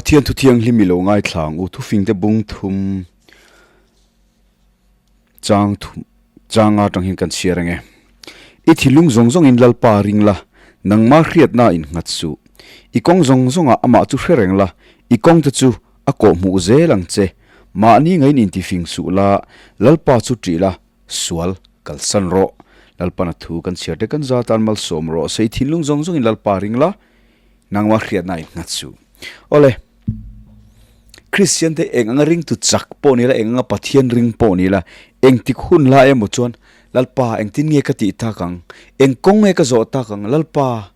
Pathian thu thianghlim i lo ngaithla ang u, thufingte bung thum chang thum changa atang hian kan chhiar ang e. I thinlung zawng zawngin Lalpa ring la, nangmah hriatna in nghat suh. I kawng zawng zawngah amah chu hre reng la, i kawngte chu a kawhhmuh zel ang che. Mahni ngain intifing suh la, Lalpa chu ṭih la, Sual kalsan rawh. Lalpan a thu kan chhiar te kan za tan malsawm rawh. Sei thinlung zawng zawngin Lalpa ring la, nangmah hriatna in nghat suh. Awle, Kristian te eng anga ringtu chak pawh ni la, eng anga Pathian ring pawh ni la, engtik hun la emaw chuan Lalpa engtin nge ka tih tak ang? Eng kawng nge ka zawh tak ang? Lalpa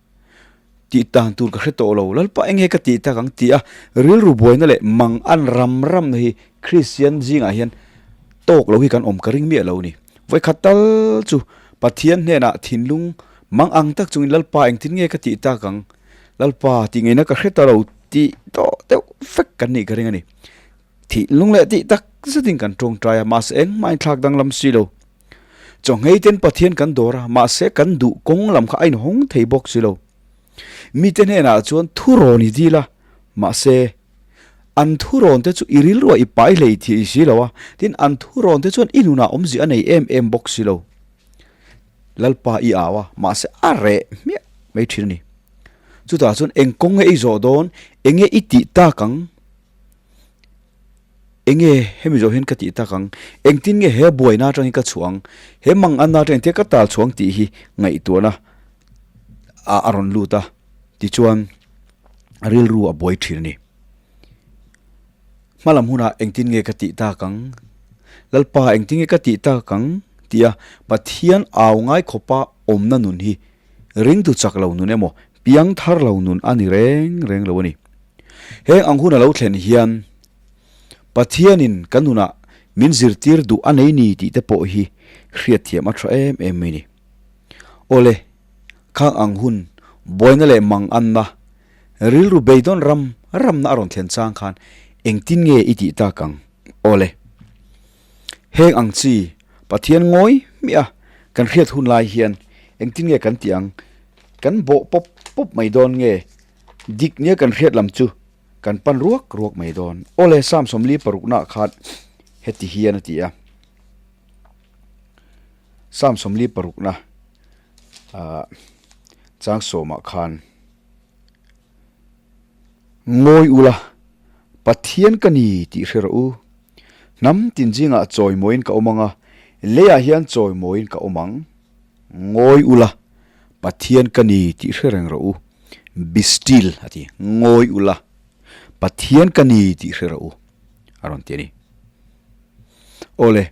tih tan tur ka hre tawh lo. Lalpa eng nge ka tih tak ang? Tih a rilru buaina leh mang an ram ramna hi Kristian zingah hian tawk lo hi kan awm ka ring miah lo ni. Vawikhat tal chu Pathian hnenah thinlung mang ang tak chungin Lalpa engtin nge ka tih tak ang? Lalpa tih ngeina ka hre ta lo tih tawh deuh vek kan nih ka ring a ni. Thinlung leh tih tak zetin kan tawngtai a, mahse engmah inthlak danglam si lo. Chawnghei ten Pathian kan dawr a, mahse kan duh kawng lam kha a inhawng thei bawk si lo. Mite hnenah chuan thurawn i dil a, mahse An thurawn te chu i rilruah i pai hlei thih si lo a, tin an thurawn te chuan i nunah awmzia a nei em em bawk si lo. Lalpa i au a, mahse a reh hmiah mai thin a ni. Chutah chuan eng kawng nge i zawh dawn, eng nge i tih tak ang, eng nge hemi zawh hian ka tih tak ang, engtin nge he buaina atangin ka chhuah ang, he manganna atangin engtin ka tal chhuah ang tih hi ngaihtuahna a rawn lut a, tichuan, rilru a buai thin a ni. Hmalam hunah engtin nge ka tih tak ang? Lalpa engtin nge ka tih tak ang? Tia Pathian au ngai khawpa awmna nun hi ringtu chak lo nun emaw piang thar lo nun a ni reng reng lo a ni. Heng ang hun a lo thlen hian Pathianin kan nunah min zirtir duh a nei ni tih te pawh hi hriatthiam a tha em em mai ni. Awle, khang ang hun, buaina leh mang anna, rilru beidawn ram ramna a rawn thlen chang khan engtin nge i tih tak ang? Awle, heng ang chi Pathian ngawi hmiah kan hriat hun lai hian engtin nge kan tih ang? Kan bawh pawp pawp mai dawn nge? Dik nia kan hriat lam chu kan pan ruak ruak mai dawn. Awle, Psalm 46 khan heti hian a ti a. Psalm 46 na ah chang sawmah khan Ngawi ula, Pathian ka ni tih hre rawh u. Hnam tin zingah chawimawiin ka awm ang a, leiah hian chawimawiin ka awm ang. Ngawi ula, Pathian ka ni tih hre reng rawh u. Be still a ti. Ngawi ula, Pathian ka ni tih hre rawh u a rawn ti a ni. Awle,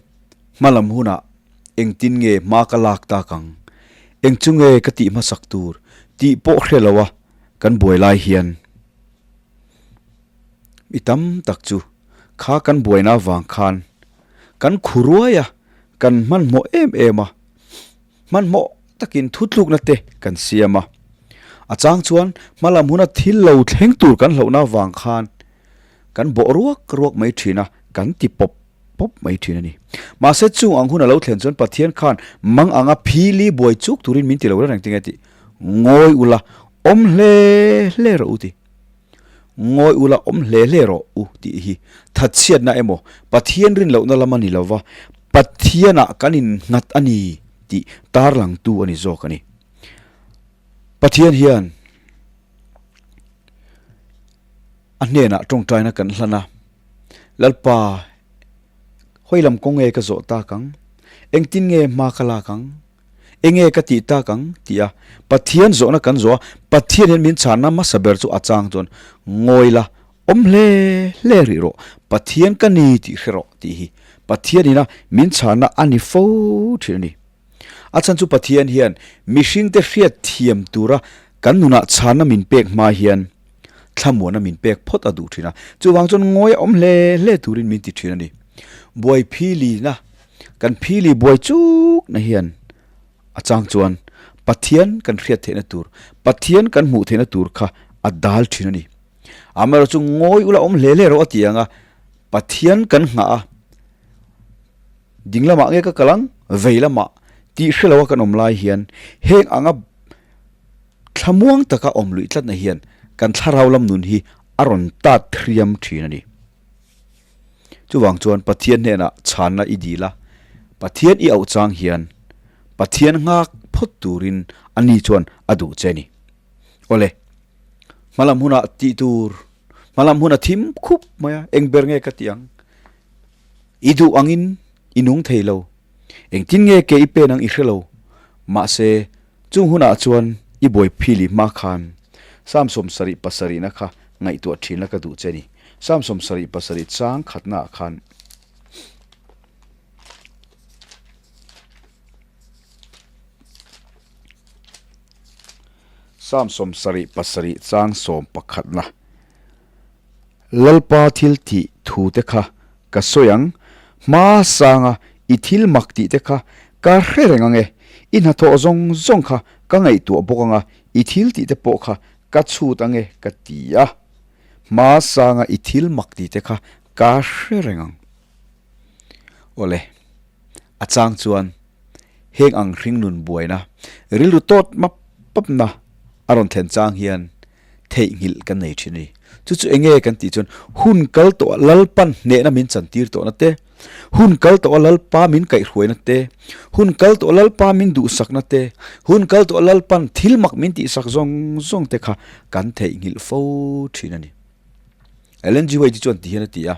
hmalam hunah engtin nge hma ka lak tak ang? Eng chu nge ka tih hmasak tur tih pawh hre lo a kan buai lai hian mi tam tak chu kha kan buaina avang khan kan khu ruai a, kan hmanhmawh em em a, hmanhmawh takin thutlukna te kan siam a. A chang chuan hmalam huna thil lo thleng tur kan hlauhna avang khan kan bawh ruak ruak mai thin a, kan ti pawp pawp mai thin a ni. Mahse chung ang hun a lo thlen chuan Pathian khan mang anga phili buai chuk turin min ti lo reng tinge tih ngawi ula awm hle hle rawh u ti. Ngawi ula awm hle hle rawh u tih hi thatchhiatna emaw Pathian rin lohna lam a ni lova Pathianah kan innghat a ni tih tarlangtu a ni zawk a ni. Pathian hian a hnenah tawngtaina kan hlan a, Lalpa, hawi lam kawng nge ka zawh tak ang? Engtin nge hma ka lak ang? Enge ka tih tak ang? tih a Pathian zawhna kan zawh a, Pathian hian min chhanna hmasa ber chu a chang chuan ngawi la, awm hle hle rih rawh, Pathian ka ni tih hre rawh tih hi Pathian ina min chhanna a ni fo thin a ni. A chhan chu Pathian hian mihringte hriat thiam tura kan nunah chhanna min pek hma hian thlamuana min pek phawt a duh thin a, chuvang chuan ngawi a awm hle hle turin min ti thin a ni. Buai phili na, kan phili buai chuk na hian a chang chuan Pathian kan hriat theihna tur, Pathian kan hmuh theihna tur kha a dal thin a ni. Amaherawhchu chu ngawi ula awm hle hle rawh a ti ang a, Pathian kan nghah a, ding lamah nge ka kal ang, vei lamah tih hre lo a kan awm lai hian heng anga Thlamuang taka awm luih tlatna hian kan thlarau lam nun hi a rawn tat hriam thin a ni. Chuvang chuan Pathian hnenah chhanna i dil a, Pathian i auh chang hian Pathian nghak phawt turin ani chuan a duh che a ni. Awle, hmalam hunah tih tur, hmalam hun a thim khup mai a, eng ber nge ka tih ang? I duh angin i nung thei lo, engtin nge ke i pen ang i hre lo, mahse chung hunah chuan i buai phili hma khan Psalm 77 na kha ngaihtuah thin la ka duh che a ni. Psalm 77 chang khatnaah khan. Psalm 77 chang sawmpakhatna Lalpa thil tih thu te kha ka sawi ang, hma sanga i thil mak tih te kha ka hre reng ang e, i hnathawh zawng zawng kha ka ngaihtuah bawk ang a, i thil tih te pawh kha ka chhut ang e ka ti a, hma sanga i thil mak tih te kha ka hre reng ang. Awle, a chang chuan heng ang hringnun buaina rilru tawt map mapna a rawn thlen chang hian theihnghilh kan nei thin a ni. Chu chu enge kan tih chuan hun kal tawh a Lalpan hnehna min chantir tawhna te, hun kal tawh a Lalpa min kaihhruaina te, hun kal tawh a Lalpa min duhsakna te, hun kal tawh a Lalpan thil mak min tihsak zawng zawng te kha kan theihnghilh fo thin a ni. Ellen G. White chuan ti hian a ti a,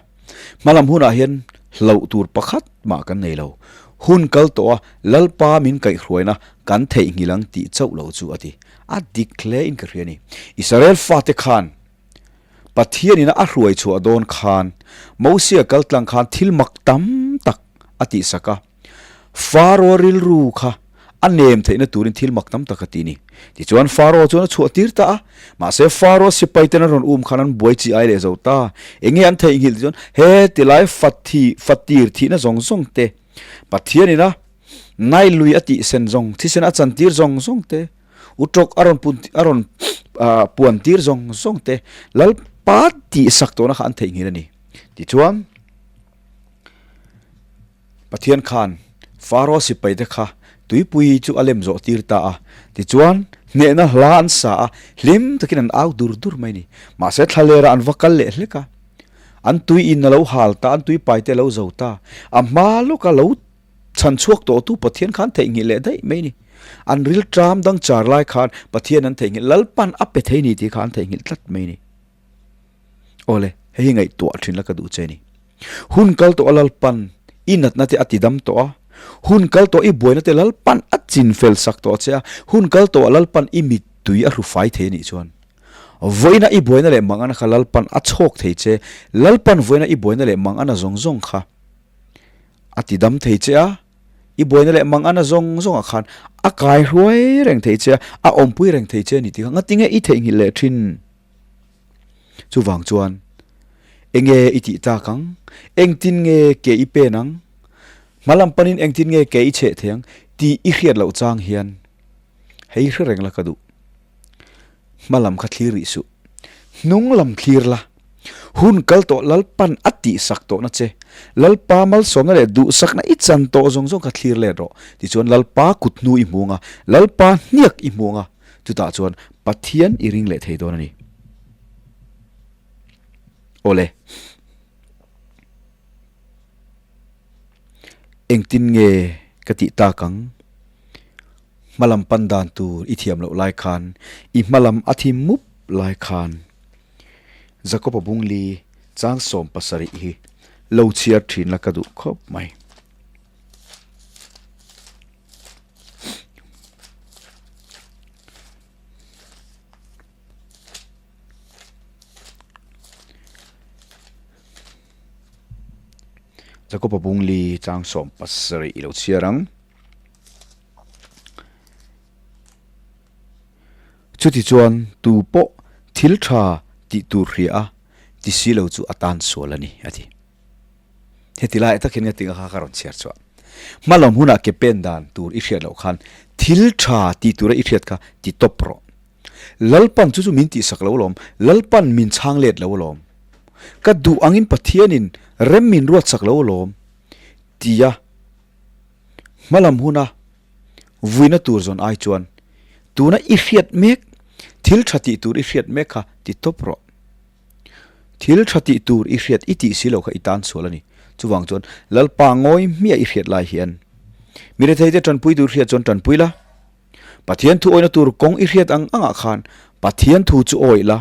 Hmalam hunah hian hlauh tur pakhat mah kan nei lo. Hun kal tawh a Lalpa min kaihhruaina kan theihnghilh ang tih chauh lo chu a ti. A dik hle in ka hria a ni. Israel fate khan Pathianina a hruai chhuah dawn khan Mosia kal tlang khan thil mak tam tak a tihsak a. Faro rilru kha a nem theihna turin thil mak tam tak a ti ni. Tichuan Faro chuan a chhuah tir ta a, mahse Faro sipai ten an rawn um khan an buai chi ai leh zo ta. Enge an theihnghilh tichuan he tilai fat thi fatir thihna zawng zawng te, Pathianin a Nile lui a tihsen zawng, thisen a chantir zawng zawng te, utawk a rawn pun a rawn puan tir zawng zawng te, Lalpa tihsak tawhna kha an theihnghilh a ni. Tichuan. Pathian khan Faro sipaite kha tuipui chu a lem zawh tir ta a, tichuan hnehna hla an sa a, hlim takin an au dur dur mai a ni. Mahse thlalera an va kal leh hlek a, an tui in a lo hal ta, an tui paite a lo zo ta, a hma lawka lo chhan chhuak tawhtu Pathian khan theihnghilh leh daih mai a ni. An rilṭam dang char lai khan Pathian an theihnghilh, Lalpan a pe thei ni tih kha an theihnghilh tlat mai a ni. Awle, hei hi ngaihtuah thin la ka duh che ni. Hun kal tawh a Lalpan i natna te a ti dam tawh a, hun kal tawh i buaina te Lalpan a chin fel sak tawh che a, hun kal tawh a Lalpan i mittui a hru fai thei a nih chuan vawiina i buaina leh mangana kha Lalpan a chhawk thei che, Lalpan vawiina i buaina leh mangana zawng zawng kha a ti dam thei che a, i buaina leh mangana zawng zawngah khan a kai hruai reng thei che a, a awmpui reng thei che a ni tih kha ngatinge i theihnghilh leh thin. Chuvang chuan, Enge i tih tak ang? Engtin nge ke i pen ang? Hmalam panin engtin nge ke i chheh thei ang? tih i hriat loh chang hian hei hre reng la ka duh. Hmalam kha thlir rih suh. Hnung lam thlir la. Hun kal tawh Lalpan a tihsak tawhna che. Lalpa malsawmna leh duhsakna i chan tawh zawng zawng kha thlir let rawh. Tichuan Lalpa kut hnu i hmu ang a, Lalpa hniak i hmu ang a. Chutah chuan Pathian i ring leh thei dawn a ni. Awle. Engtin nge ka tih tak ang? Hmalam pan dan tur i thiam loh lai khan, i hmalam a thim mup lai khan Jakob-a bungli chang 70 hi lo chhiar thin la ka duh khawp mai. Jakob-a bungli chang 70 i lo chhiar ang. Chuti chuan tu pawh thil tha tih tur hria a ti si lo chu a tan sual a ni, a ti. Heti lai tak hian ngatinga kha ka rawn chhiar chhuah. Hmalam hunah ke pen dan tur i hriat loh khan thil tha tih tura i hriat kha ti tawp rawh. Lalpan chu chu min tihsak lo alawm, Lalpan min chhang let lo alawm. Ka duh angin Pathianin rem min ruatsak lo alawm tia hmalam huna vuina tur zawn ai chuan tuna i hriat mek, thil tha tih tur i hriat mek kha ti tawp rawh. Thil tha tih tur i hriat i tih si lo kha i tan sual a ni. Chuvang chuan Lalpa ngawi hmiah i hriat lai hian mi retheite tanpui tur hriat chuan tanpui la. Pathian thu awihna tur kawng i hriat ang angah khan Pathian thu chu awih la.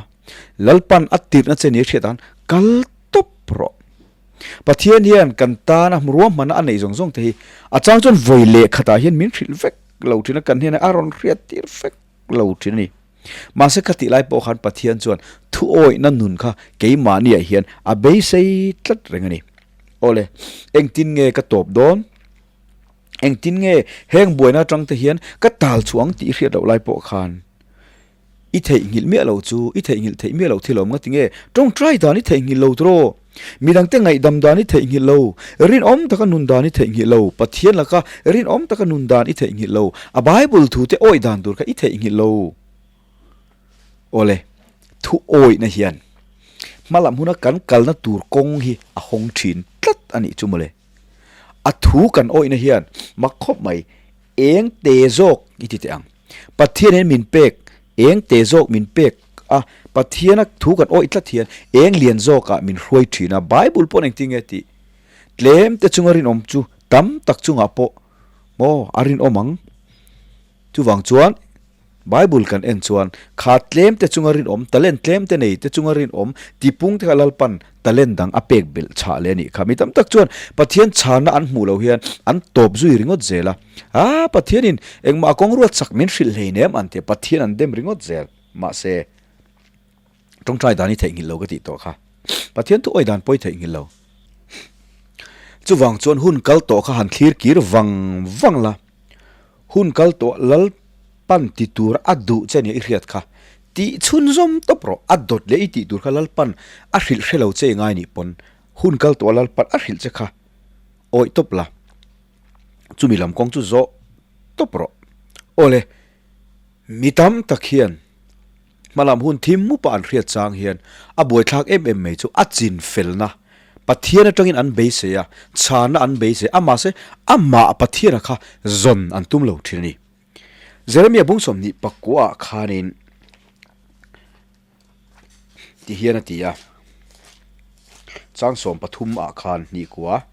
Lalpan a tirhna che ni i hriat ang kal tawp rawh. Pathian hian kan tana ruahmanna a neih zawng zawng te hi a chang chuan vawi leh khatah hian min hrilh vek lo thin a, kan hnenah a rawn hriat tir vek lo thin a ni. Mahse kha tih lai pawh khan Pathian chuan thu awihna nun kha keimahniah hian a beisei tlat reng a ni. Awle, engtin nge ka tawp dawn? Engtin nge heng buaina atang te hian ka tal chhuah ang tih i hriat loh lai pawh khan i theihnghilh miah lo chu i theihnghilh theih miah loh thil awm nga tinge tawngtai dan i theihnghilh lo tawh midangte ngaihdam dan i theihnghilh lo rinawm taka nun dan i theihnghilh lo Pathian laka rinawm taka nun dan i theihnghilh lo a Bible thu te awih dan tur kha i theihnghilh lo awle thu awihna hian hmalam huna kan kalna tur kawng hi a hawng thin tlat a nih chu mawle a thu kan awihna hian mak khawp mai Eng te zawk i ti teh ang. Pathianin min pek, eng te zawk min pek a, Pathiana thu kan awih tlat hian eng lian zawkah min hruai thin a, Bible paw'n engtin nge tih? Tlem te chunga rinawm chu tam tak chungah pawh maw a rinawm ang. Chuvang chuan Bible kan en chuan kha tlem te chunga rinawm, talent tlem te nei te chunga rinawm tipung te kha Lalpan talent dang a pek belh chhah leh a nih kha. Mi tam tak chuan Pathian chhana an hmuh loh hian an tawp zui ringawt zel a, Ah, Pathianin engmah kawng ruat chak min hrilh hleinem an ti a, Pathian an dem ringawt zel. Mahse, tawngtai dan i theihnghilh lo ka tih tawh kha. Pathian thu awi dan pawh i theihnghilh lo. Chuvang chuan hun kal tawh kha han thlir kir vang vang la. Hun kal tawh Lalpan ti tur a duh che nia i hriat kha. Tih chhunzawm tawp rawh, a dawt leh i tih tur kha Lalpan a hrilh hre lo che i ngai nih pawn hun kal tawh Lalpan a hrilh che kha awih tawp la. Chumi lam kawng chu zawh tawp rawh. Awle, mi tam tak hian Hmalam hun thim mupa an hriat chang hian a buaithlak em em mai chu a chin felna Pathian atangin an beisei a, chhana an beisei a, mahse amah Pathiana kha zawn an tum lo thin a ni. Jeremia bung 25 ah khanin ti hian a ti a, chang 13 ah khan hnih kua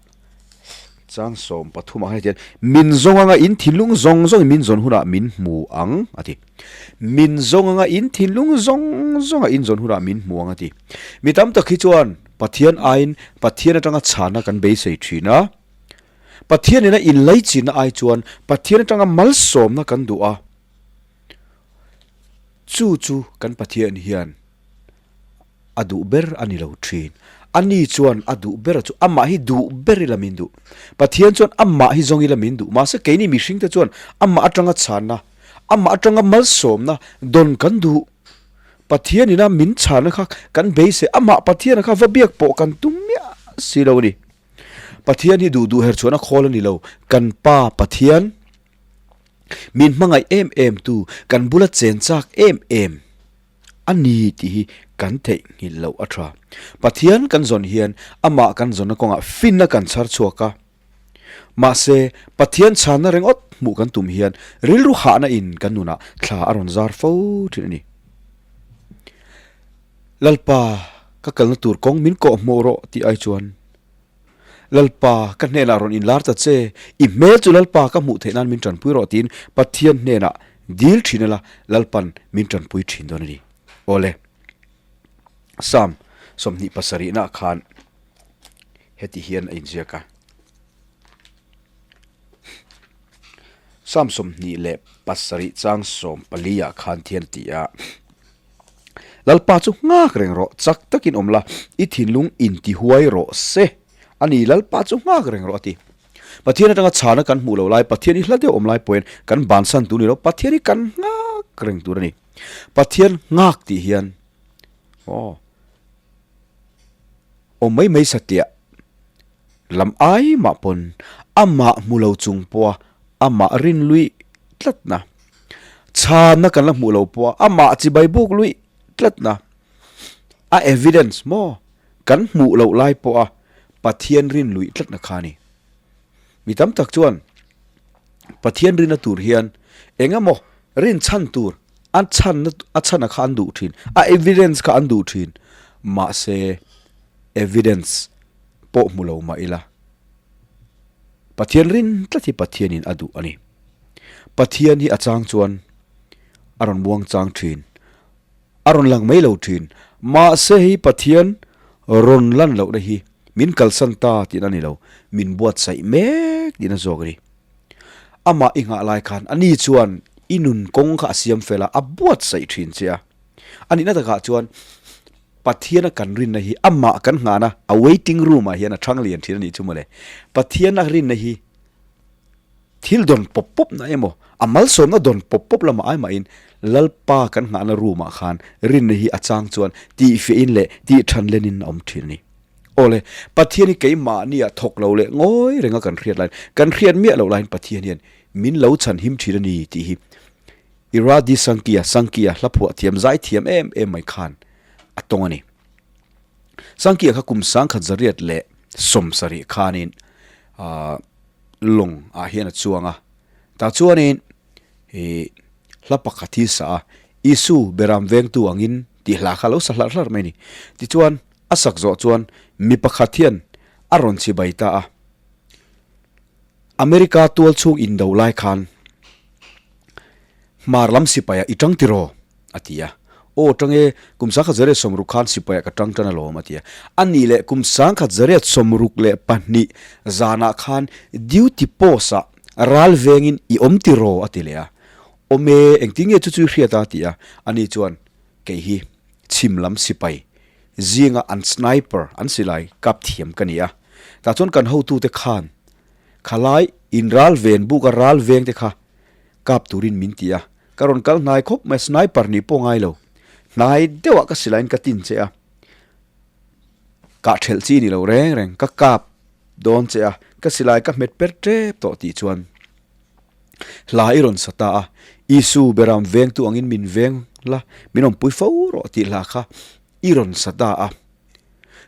chang 13 ah khan heti hian min zawng anga in thinlung zawng zawngin min zawn hunah min hmu ang a ti. Min zawng anga in thinlung zawng zawnga in zawn hunah min hmu ang a ti. Mi tam tak hi chuan Pathian aiin Pathian atanga chhana kan beisei thin a. Pathian ina inlaichinna ai chuan Pathian atanga malsawmna kan duh a. Chu chu kan Pathian hian a duh ber a ni lo thin. Ani chuan a duh ber chu amah hi duh ber ila min duh. Pathian chuan amah hi zawng ila min duh. Mahse keini mihringte chuan amah atanga chhanna, amah atanga malsawmna dawn kan duh. Pathian ina min chhanna kha kan beisei, amah Pathiana kha va biak pawh kan tum miah si lo a ni. Pathian hi duh duh her chhuahna khawl a ni lo. Kan Pa Pathian min hmangaih em em tu, kan bula chen chak em em. A ni tih hi kan theihnghilh loh a tha. Pathian kan zawn hian amah kan zawnna kawngah finna kan chhar chhuak a. Mahse, Pathian chhanna ringawt hmuh kan tum hian rilru hahna in kan nunah thla a rawn zar fo thin a ni. Lalpa, ka kalna tur kawng min kawhhmuh rawh tih ai chuan Lalpa, ka hnenah rawn inlar ta che, i hmel chu Lalpa ka hmuh theih nan min tanpui rawh tiin Pathian hnenah dil thin ila Lalpan min tanpui thin dawn a ni. Awle, Psalm 27 nah khan heti hian a inziak a. Psalm 27 chang 14 ah khan thian a ti a. Lalpa chu nghak reng rawh, chak takin awm la, i thinlung intihuai rawh se. A ni, Lalpa chu nghak reng rawh a ti. Pathian atanga chhana kan hmuh loh lai, Pathian hi hla deuh awm lai pawhin kan bansan tur ni lo, Pathian hi kan nghak reng tur a ni. Pathian nghak tih hian aw awm mai mai satliah lam ai mah pawn amah hmu lo chung pawha amah rin luih tlatna Chhanna kan la hmuh lo pawh a, amah chibai buk luih tlatna a evidence maw kan hmuh loh lai pawha Pathian rin luih tlatna kha a ni. Mi tam tak chuan Pathian rinna tur hian eng emaw rin chhan tur a chhanna a chhana kha an duh thin, a evidence kha an duh thin. Mahse. Evidence pawh hmu lo mah ila, Pathian rin tlat hi Pathianin a duh a ni. Pathian hi a chang chuan a rawn muang chang thin, a rawn lang mai lo thin. Mahse hei Pathian rawn lan lohna hi min kalsan ta tihna a ni lo, min buatsaih mek tihna zawk a ni. Amah i nghah lai khan ani chuan i nun kawng kha a siam fel a, a buatsaih thin che a. A nihna takah chuan Pathiana kan rinna hi amah kan nghahna a waiting room ah hian a thang lian thin a nih chu mawle. Pathiana rinna hi thil dawn pawp pawp na emaw a malsawmna dawn pawp pawp lamah ai mahin Lalpa kan nghahna room ah khan rinna hi a chang chuan tihfiahin leh tihthan lenin a awm thin a ni. Awle, Pathian hi keimahnia thawk lo leh ngawi renga kan hriat laiin kan hriat miah loh laiin Pathian hian min lo chhan him thin a ni tih hi Iradi Sankia, Sankia hla phuah thiam zai thiam em em mai khan a tawng a ni. Sankia kha kum 1970 khanin lawng ah hian a chuang a, tah chuanin ih hla pakhat hi sa a, Isu beram vengtu angin tih hla kha a lo sa hlarh hlarh mai a ni. Tichuan a sak zawh chuan mi pakhat hian a rawn chibai ta a. America tual chhung indo lai khan hmar lam sipai ah i tang tiraw? a ti a. Aw tang e, kum 1960 khan sipai ah ka tang tan alawm a ti a. A nih leh kum 1962 zanah khan duty post ah ral vengin i awm tiraw? a ti leh a. Awm e, engtin nge chu chu i hriat a? a ti a. Ani chuan kei hi chhim lam sipai zinga an sniper an silai kap thiam ka ni a. Tah chuan kan hotute khan khalai in ral ven buk a ral veng te kha kap turin min ti a, ka rawn kal hnai khawp mai a, sniper nih pawh ngai lo, hnai deuhah ka silaiin ka tin che a, kah thelh chi ni lo reng reng, ka kap dawn che a, ka silai ka hmet per tep tawh tih chuan hla i rawn sa ta a, Isu beram vengtu angin min veng la, min awmpui fo rawh tih hla kha i rawn sa ta a.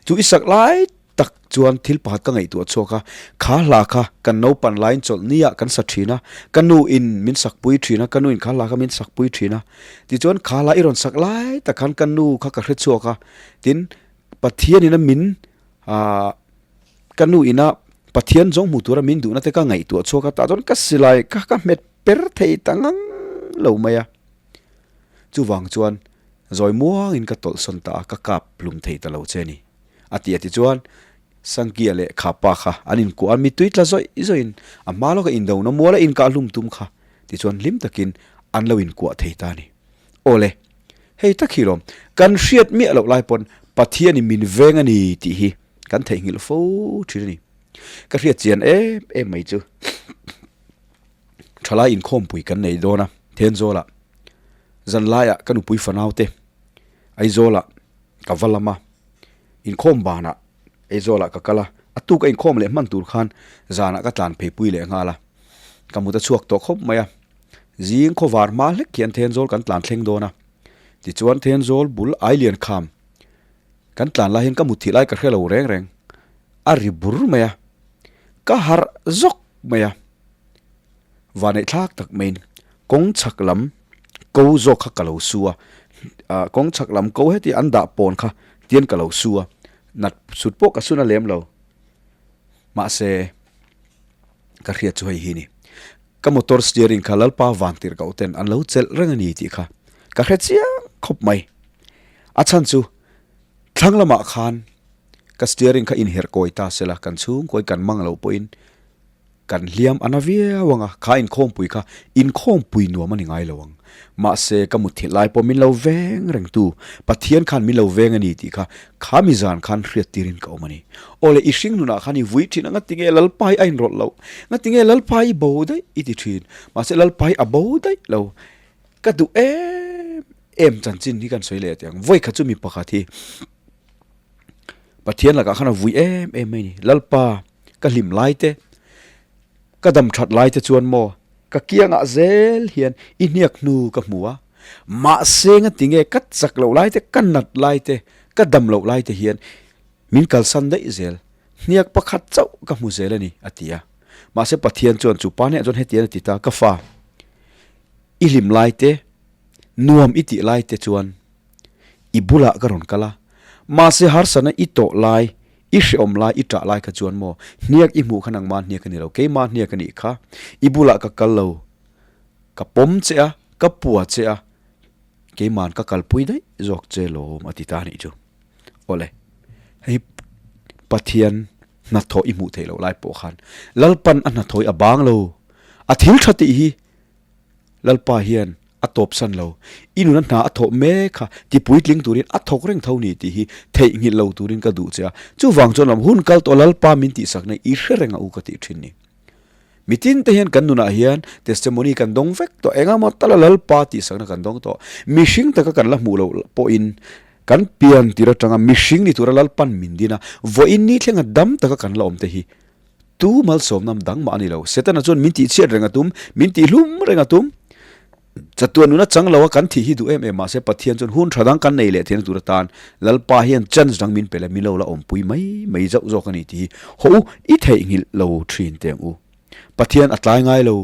Chu i sak lai tak chuan thil pakhat ka ngaihtuah chhuak a, kha hla kha kan naupan laiin chawlh nia kan sa thin a, ka nu in min sak pui thin a, ka nu in kha hla kha min sak pui thin a, tichuan kha hla i rawn sak lai tak khan ka nu kha ka hre chhuak a, tin Pathian ina min aah ka nu ina Pathian zawng hmu tura min duhna te ka ngaihtuah chhuak a, tah chuan ka silai kha ka hmet per thei ta ngang lo mai a. Chuvang chuan zawi muangin ka tawlhsawn ta a, ka kap hlum thei ta lo che ni. A ti a tichuan Sangkia leh Khapa kha an inkuah a, mittui tla zawih zawihin a hma lawka indona muala inkah hlum tum kha tichuan hlim takin an lo inkuah thei ta a ni. Awle, hei tak hi lawm, kan hriat miah loh lai pawn Pathianin min veng a ni tih hi kan theihnghilh fo thin a ni. Ka hriat chian em em mai chu. Thalai inkhawmpui kan nei dawn a, Thenzawlah zanlaiah ka nupui fanaute Aizawlah ka va lam a, inkhawm banah Aizawlah ka kal a, a tuk a inkhawm leh hman tur khan zanah ka tlan pheipui leh nghal a, ka mut a chhuak tawh khawp mai a, zing khawvar hma hlek hian Thenzawl kan tlan thleng dawn a, tichuan Thenzawl bul Ailian kham kan tlan lai hian ka mutthih lai ka hre lo reng reng, a ri bur mai a, ka harh zawk mai a. Vanneih thlak tak maiin kawng chhak lam ko zawk kha ka lo su a, ah kawng chhak lam ko heti an dah pawn kha tian ka lo su a, nat sut pawh ka sun a lem lo. Mahse ka hriat chu hei hi ni, ka motor steering kha Lalpa vantirh koh ten an lo chelh reng a ni tih kha ka hre chiang khawp mai. A chhan chu thlang lamah khan ka steering kha inherh kawi ta sela kan chhungkawi kan mang loh pawhin Kan hliam a na viau ang a, kha inkhawmpui kha inkhawmpui nuam a ni ngai lo ang. Mahse, ka mutthilh lai pawh min lo veng reng tu, Pathian khan min lo veng a ni tih kha kha mi zan khan hriat tirin ka awm a ni. Aw le, i hring nunah khan i vui thin a, ngati nge Lalpa hi a inrawlh loh? Ngati nge Lalpa hi i bo daih i ti thin? Mahse, Lalpa hi a bo daih lo. Ka duh em em chanchin hi kan sawi leh teh ang. Vawikhat chu mi pakhat hi Pathian lakah khan a vui em em mai a ni. Lalpa. Ka hlim lai te, ka dam that lai te chuan maw ka kiangah zel hian i hniak hnu ka hmu a, mahse ngatinge ka chak loh lai te, ka nat lai te, ka dam loh lai te hian min kalsan daih zel, hniak pakhat chauh ka hmu zel a ni a ti a. Mahse Pathian chuan chu pa hnenah chuan hetiang a ti ta, ka fa, i hlim lai te, nuam i tih lai te chuan i bulah ka rawn kal a, mahse harsatna i tawh lai. I hreawm lai, i ṭah lai kha chuan maw, hniak i hmuh kha nangmah hniak a ni lo, keimah hniak a nih kha. I bulah ka kal lo, ka pawm che a, ka pua che a, keima'n ka kalpui daih zawk che lawm a ti ta a nih chu. Awle, hei Pathian hnathawh i hmuh theih loh lai pawh khan Lalpan a hnathawh hi a bang lo, a thil tha tih hi Lalpa hian a tawpsan lo, i nuna hna a thawh mek kha tipuitling turin a thawk reng tho ni tih hi theihnghilh lo turin ka duh che a, chuvang chuan lam hun kal tawh Lalpa min tihsakna i hre reng a u ka tih thin ni. Mitin te hian kan nunah hian testimony kan dawng vek tawh, engemaw tala Lalpa tihsakna kan dawng tawh. Mihring taka kan la hmuh loh pawhin kan pian tir atanga mihring ni tura Lalpan min din a, vawiin ni thlenga dam taka kan la awm te hi tu malsawmna dang mah a ni lo. Setana chuan min tihchhiat reng a tum, min tihhlum reng a tum. Chatuan nuna chang lo a kan thih hi duh em em mahse Pathian chuan hun tha dang kan nei leh theihna tur atan Lalpa hian chance dang min pe leh min lo la awmpui mai mai zauh zawk a ni tih hi haw u i theihnghilh lo thin teh ang u. Pathian a tlai ngai lo.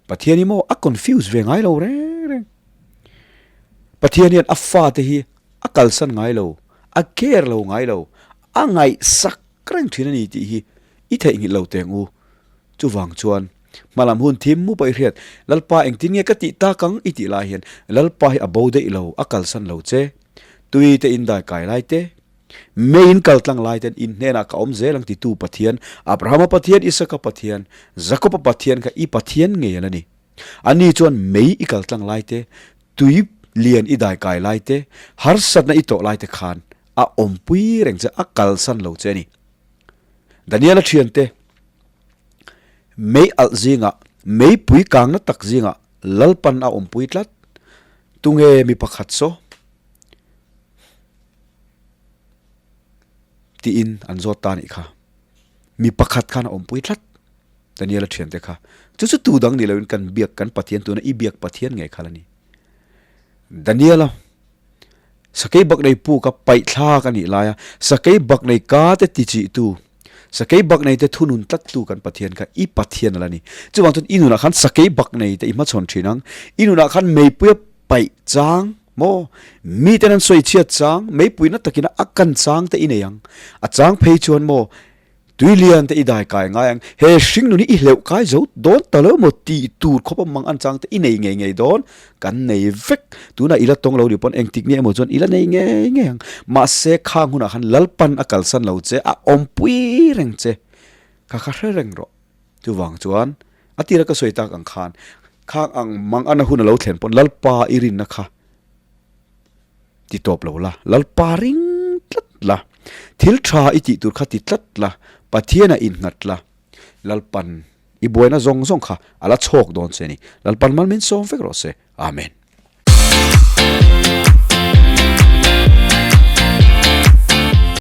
Pathian hi maw a confuse ve ngai lo reng reng. Pathian hian a fate hi a kalsan ngai lo, a care lo ngai lo, a ngaihsak reng thin a ni tih hi i theihnghilh lo teh ang u. Chuvang chuan hmalam hun thim mu pawh i hriat, Lalpa engtin nge ka tih tak ang i tih lai hian Lalpa hi a bo daih lo, a kalsan lo che. Tui te in dai kai lai te, mei in kal tlang lai ten in hnenah ka awm zel ang titu Pathian, Abrahama Pathian, Isaka Pathian, Jakoba Pathian kha i Pathian ngei a la ni. Ani chuan mei i kal tlang lai te, tui lian i dai kai lai te, harsatna i tawh lai te khan a awmpui reng che, a kalsan lo che a ni. Daniela thiante, Mei alh zingah, meipui kangna tak zingah Lalpan a awmpui tlat. Tunge mi pakhat saw? Tiin an zawt ta anih kha. Mi pakhat khan a awmpui tlat Daniela thiante kha. Chu chu tu dang ni loin kan biak kan Pathian tuna i biak Pathian ngei kha la ni. Daniela Sakei bak nei puk a paih thlak a nih lai a, sakei bak nei ka te ti chih tu, sakei bak nei te thunun tlat tu kan Pathian kha i Pathian a la ni. Chuvang chuan i nunah khan sakei bak nei te i hmachhawn thin ang, i nunah khan meipui a paih chang maw, miten an sawi chhiat chang, meipui na takin a kan chang te i nei ang, a chang phei chuan maw Tui lian te i dai kai ngai ang, he hring nun hi i hleuh kai zo dawn ta lo maw tih tur khawp a mang an chang te i nei ngei ngei dawn, kan nei vek, tunah i la tawng lo ni pawn engtik nge emaw chuan i la nei ngei ngei ang, mahse khang hunah khan Lalpan a kalsan lo che, a awmpui reng che, kha kha hre reng rawh. Chuvang chuan a tira ka sawi tak ang khan, khang ang mang ana hun a lo thlen pawn Lalpa i rinna kha Ti tawp lo la, Lalpa ring tlat la, thil tha i tih tur kha ti tlat la, Pathianah innghat la, Lalpan i buaina zawng zawng kha a la chhawk dawn che a ni. Lalpan mal min sawm vek rawh se. Amen.